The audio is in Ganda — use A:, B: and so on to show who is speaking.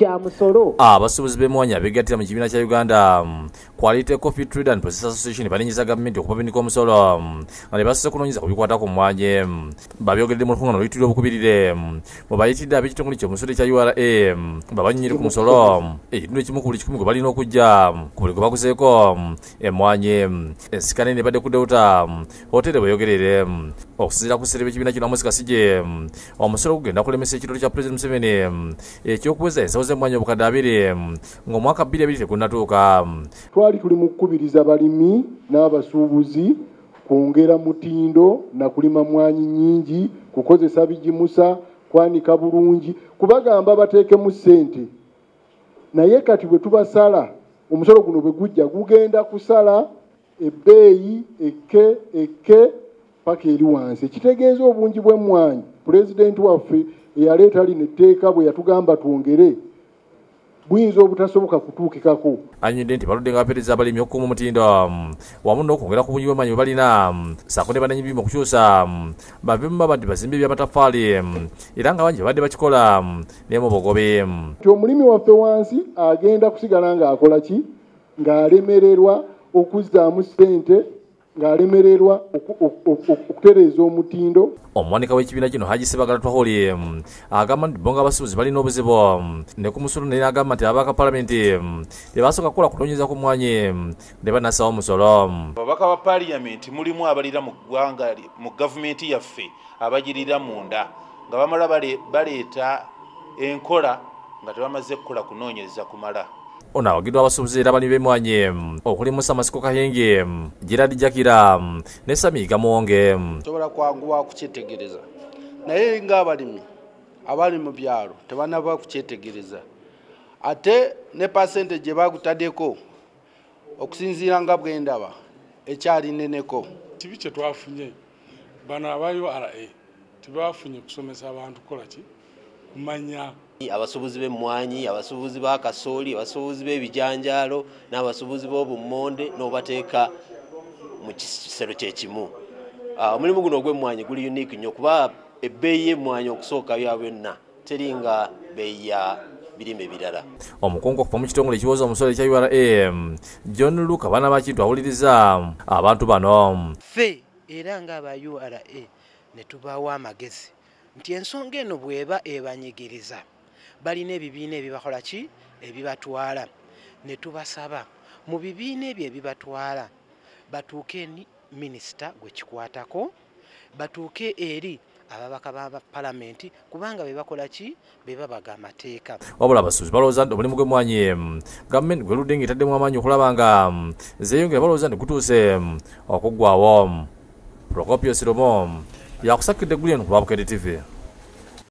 A: Kya musolo.
B: Abasuubuzi b'emmwanyi abeegattira mu kibiina kya Uganda Quality Coffee Trade and Processors Association banenyeza gavumenti okubabinika omusolo nga ne basoose kunoonyeza ku bikwata ku mmwanyi. Babyogeredde mu lukuŋŋaana oluyitiddwa obukubirire mwe bayitidde ab'ekitongole ky'omusolo ekya URA babannyonnyole ku musolo ekitundu ekimu ku buli 1 gwe balina okuggya ku buli gwe baguzeeko emmwanyi. Ensikane eno ebadde ku Delta Hotel bweyogerere. Okusinziira ku ssentebe w'ekibiina kino Amos Kasige, omusolo gugenda kulemesa ekirooto kya Pulezidenti Museveni ekyokuweza ensawo z'emmwanyi 20,000 ng'omwaka 2020 tegunnatuuka.
C: Twali tuli mu kukubiriza balimi n'abasuubuzi kwongera mutindo na kulima mmwanyi nnyingi, kukozesa bigimusa, kwanika bulungi, kubagamba bateekemu ssente. Naye kati bwe tubasala omusolo guno bwe gujja gugenda kusala ebbeeyi ekke ekke paka eri wansi. Ekitegeeza obungi bw'emmwanyi pulezidenti waffe eyaleeta lino etteeka bwe yatugamba twongere buyinza obutasoboka kutuukikako.
B: Annyonnyodde nti baludde nga bapeereza abalimi okukuuma omutindo wamu n'okwongera ku bungi bw'emmwanyi bwe balina, ssaako ne bannannyini byuma okukyusa bave mu mabati bazimbe eby'amataffaali, era nga bangi babadde bakikola ne mu bugobe.
C: Nti omulimi waffe wansi agenda kusigala ng'akola ki? Ng'alemererwa okuzzaamu ssente, ng'alemererwa okutereeza omutindo.
B: Omuwanika w'ekibiina kino Haji Ssebagala Twahuli agamba nti bo ng'abasuubuzi balina obuzibu ne ku musolo, naye n'agamba nti ababaka palamenti tebasooka kukola kunoonyereza ku mmwanyi ne banassawo omusolo.
D: Ababaka ba paaliyamenti mulimu abalira mu ggwanga mu gavumenti yaffe abagirira munda nga bamala baleeta enkola nga tebamaze kukola kunoonyereza kumala.
B: Ono awagiddwa abasuubuzi era abalimi b'emmwanyi okuli Musa Masiko Kahenge, Gerard Jakira ne Sami Gamuwonge.
E: Tosobola kwanguwa kukyetegereza, naye ng'abalimi abali mu byalo tebannava kukyetegereza, ate ne pasente gye bagutaddeko okusinziira nga bwe ndaba ekyali nneneko.
F: Kibi kye twafunye, bano aba URA tebafunye kusomesa abantu kukola ki? Kumanya.
G: Abasuubuzi b'emmwanyi, abasuubuzi ba kasooli, abasuubuzi b'ebijanjaalo n'abasuubuzi b'obummonde n'obateeka mu kisero kye kimu. Omulimu guno ogw'emmwanyi guli unique nnyo kuba ebbeeyi y'emmwanyi okusooka bya byonna teringa bbeeyi ya birime birala.
B: Omukungu okuva mu kitongole ekiwoza omusolo ekya URA John Luka Baanabakintu awuliriza abantu bano.
H: Ffe era ng'aba URA ne tubawa amagezi nti ensonga eno bw'eba ebanyigiriza balina ebibiina ebibakola ki? Ebibatwala. Ne tubasaba mu bibiina ebyo ebibatwala batuuke eri minisita gwe kikwatako, batuuke eri ababaka ba palamenti kubanga be bakola ki? Be babaga amateeka.
B: Wabula abasuubuzi balowooza nti omulimu gw'emmwanyi gavumenti gwe ludde ng'etaddemu amaanyi okulaba nga zeeyongera, balowooza nti gutuuse okuggwawo. Procopius Lumu yakusakidde eggulu eno ku lwa Bukedde TV.